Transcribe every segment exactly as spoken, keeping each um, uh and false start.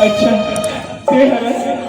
अच्छा, ते हरस।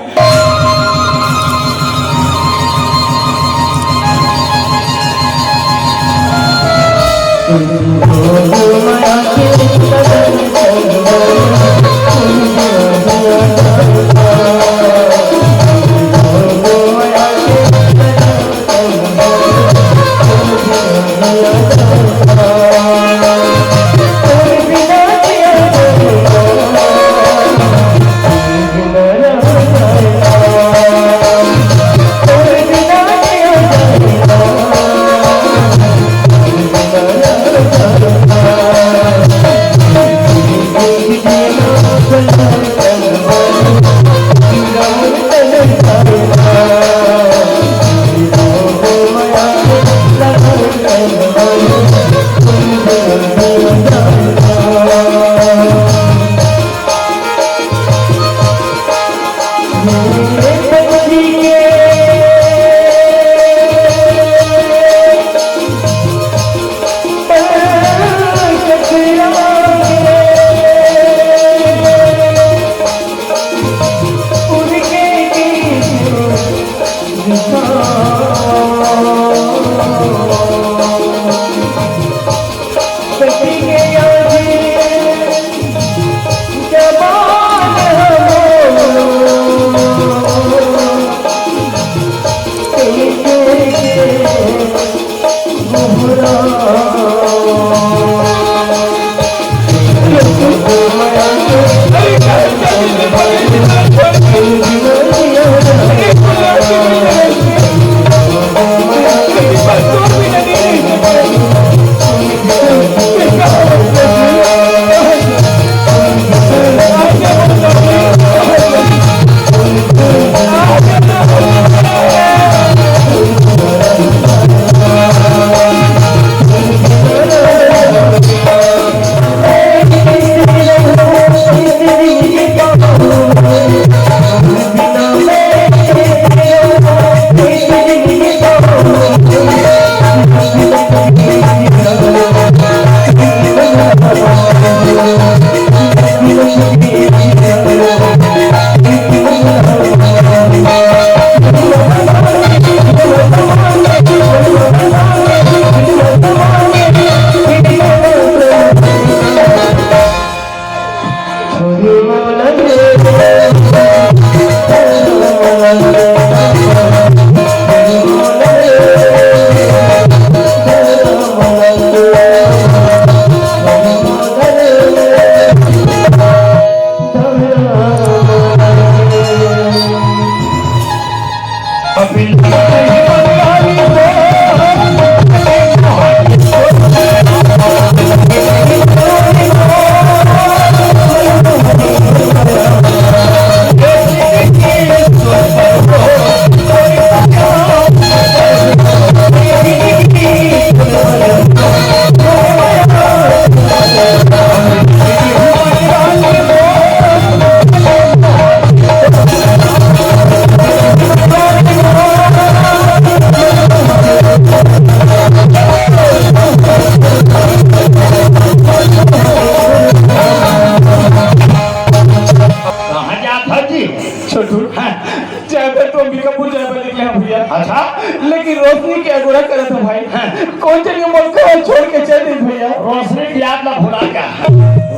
कहाँ जात हस जी? छोटू। हाँ। जाए बर तो अंबिकापुर जाए बर निकले हँव भैया। अच्छा। लेकिन रोशनी के अगोरा करत हँव भाई। हाँ। कोन जनी मोला घर छोड़ के चल दिस भैया। रोशनी के याद ला भुला जा।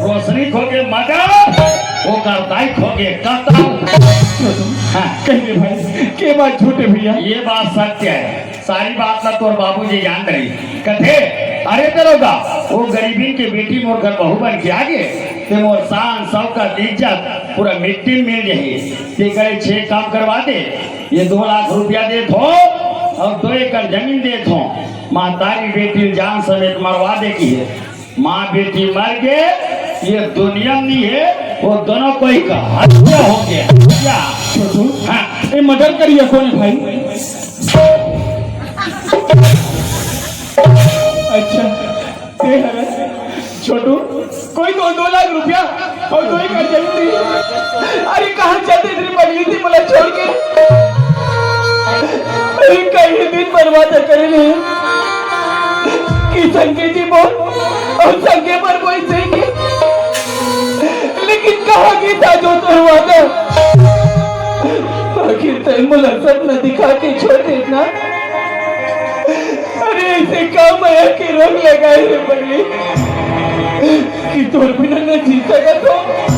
रोशनी के होगे मर्डर, ओकर दाई के होगे कत्ल। छोटू। हाँ। कहि दे भाई, के बात झूठ हे भैया? ये बात सत्य हे। सारी बात ला तोर बाबूजी जानत रहिस। कथे, "अरे दरोगा, वो गरीबिन के बेटी मोर घर बहू बन के आगे, ते मोर शान, शौकत, इज्जत पूरा मिट्टी में मिल जाही। ते करे छे काम करवा दे, ये दो लाख रुपया देत हँव अउ दो एकड़ जमीन देत हँव, महतारी बेटी जान समेत मरवा दे" किहे। माँ बेटी मर गे, ये दुनिया में नहीं है, वो दोनों कोई का हत्या हो गया। क्या? छोटू, हाँ। ये मर्डर करिया कोन हे भाई? अच्छा, ते हरस। छोटू, कोई तो दो लाख रुपया अउ दो एकड़ जमीन दे। अरे कहाँ चल दिस रे पगली, ते मोला छोड़ के? अरे कई दिन बर्बाद करे रहे कि संगे जीबो अउ संगे मरबो, अइसे कि, लेकिन कहाँ गे था जो तोर वादा, आखिर तैं मोला सपना दिखा के छोड़ देस ना। अरे, अइसे का मया के रोग लगाए रे पगली, कि तोर बिना न जी सकत हों।